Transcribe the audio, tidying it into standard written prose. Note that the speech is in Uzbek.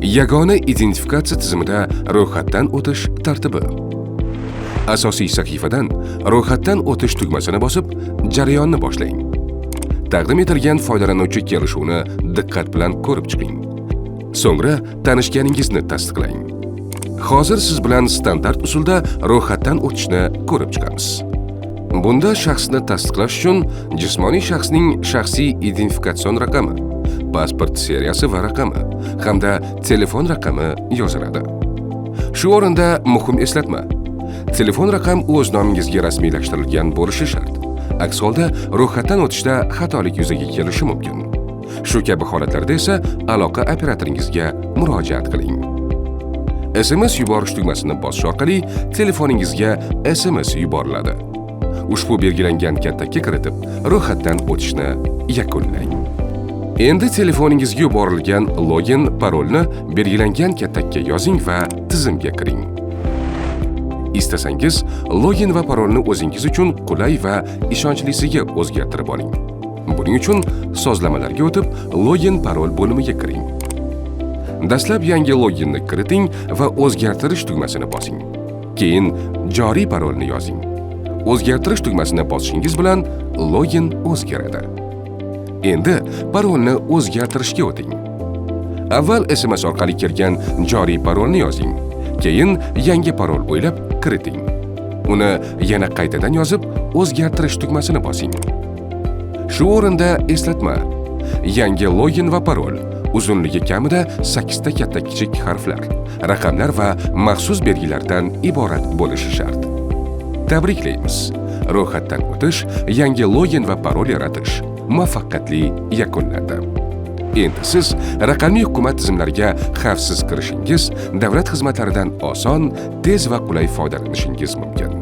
Yagona identifikatsiya tizimida ro'yxatdan o'tish tartibi. Asosiy sahifadan "Ro'yxatdan o'tish" tugmasini bosib, jarayonni boshlang. Taqdim etilgan foydalanuvchi kelishuvini diqqat bilan ko'rib chiqing. So'ngra tanishganingizni tasdiqlang. Hozir siz bilan standart usulda ro'yxatdan o'tishni ko'rib chiqamiz. Bunda shaxsni tasdiqlash uchun jismoniy shaxsning shaxsiy identifikatsion raqami, pasport seriyasi va raqami hamda telefon raqami yoziladi. Shu o'rinda muhim eslatma: telefon raqam o'z nomingizga rasmiylashtirilgan bo'lishi shart. Aks holda ro'yxatdan o'tishda xatolik yuzaga kelishi mumkin. Shu kabi holatlarda esa aloqa operatoringizga murojaat qiling. SMS yuborish tugmasini bosish orqali telefoningizga SMS yuboriladi. Ushbu belgilangan kattakka kiritib, ro'yxatdan o'tishni yakunlang. Endi telefoningizga yuborilgan login, parolni belgilangan kattakka yozing va tizimga kiring. Istasangiz, login va parolni o'zingiz uchun qulay va ishonchlisiga o'zgartirib oling. Buning uchun sozlamalarga o'tib, login, parol bo'limiga kiring. Dastlab yangi loginni kiriting va "O'zgartirish" tugmasini bosing. Keyin joriy parolni yozing. "O'zgartirish" tugmasini bosishingiz bilan login o'zgaradi. Endi parolni o'zgartirishga o'ting. Avval SMS orqali kelgan joriy parolni yozing. Keyin yangi parol o'ylab kiriting. Uni yana qaytadan yozib, "O'zgartirish" tugmasini bosing. Shu o'rinda eslatma: yangi login va parol uzunligi kamida 8 ta katta, kichik harflar, raqamlar va maxsus belgilardan iborat bo'lishi shart. Tabriklaymiz! Ro'yxatdan o'tish, yangi login va parol yaratish muvaffaqiyatli yakunlandi. Endi siz raqamli hukumat tizimlariga xavfsiz kirishingiz, davlat xizmatlaridan oson, tez va qulay foydalanishingiz mumkin.